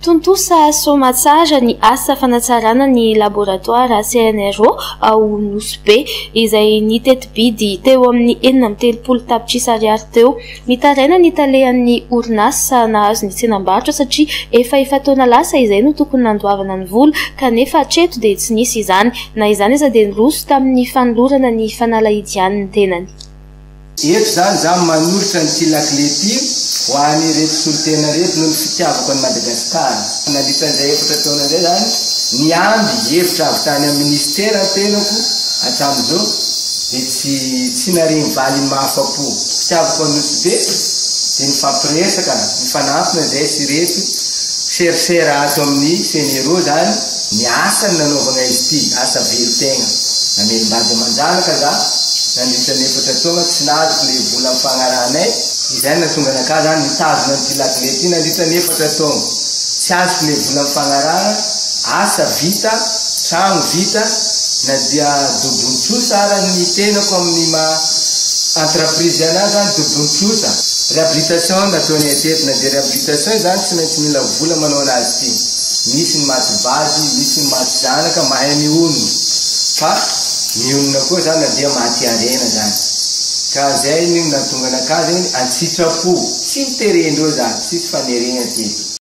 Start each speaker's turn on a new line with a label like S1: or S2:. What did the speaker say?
S1: Tontosa soamatsara ny asa fanatsarana ny laboratoara CNRO ao Nosy Be, izay niteti-bidy teo amin'ny 36 tapitrisa ariary teo. Mitaraina ny talehan'ny orinasa nahazo ny tsenam-barotra satria efa efa-taona lasa izay no tokony nandoavana ny vola kanefa hatreto dia tsy nisy izany. Na izany aza dia niroso tamin'ny fanolorana ny fanalahidy ihany ny tenany.
S2: Eto izany izaho manolotra an'ity lakile ity ho an'ireto solontena ireto noho ny fitiavako an'i Madagasikara. Nandritra an'izay efatra taona izay izany, niandry hevitra avy tany amin'ny minisitera ny tenako hatramin'izao dia tsy tsy nahare valiny mahafa-po. Fitiavako an'i Nosy Be dia nifampiresaka, nifanampina izahay sy ireto chercheurs ato amin'ny CNRO izany ny asa no nanaovagna izy ity, asa velon-tegna. Namelom-bady aman-janaka za nandritra ny efatra taogna, tsy nazoko le vola nifagnarahanay, izay no nahatonga anakahy zany nitazona an'ity lakile ty nandritra ny efatra taogna, tsy azoko le vola nifagnarahana, asa vita, tragno vita, na dia dobon-trosa ara ny tenako amin'ny maha entreprise anahy zany dobon-trosa. Réhabilitation nataonay teto, na dia réhabilitation izany tsy maintsy mila vola manao anazy ity. Misy ny maty vady, misy ny maty zanaka, mahay mionona. Fa mionona koa zany na dia maty harena zany. Ka zay no nahatonga anakahy zegny an-tsitrapo, tsy niterendreo za, tsisy fanerena teto.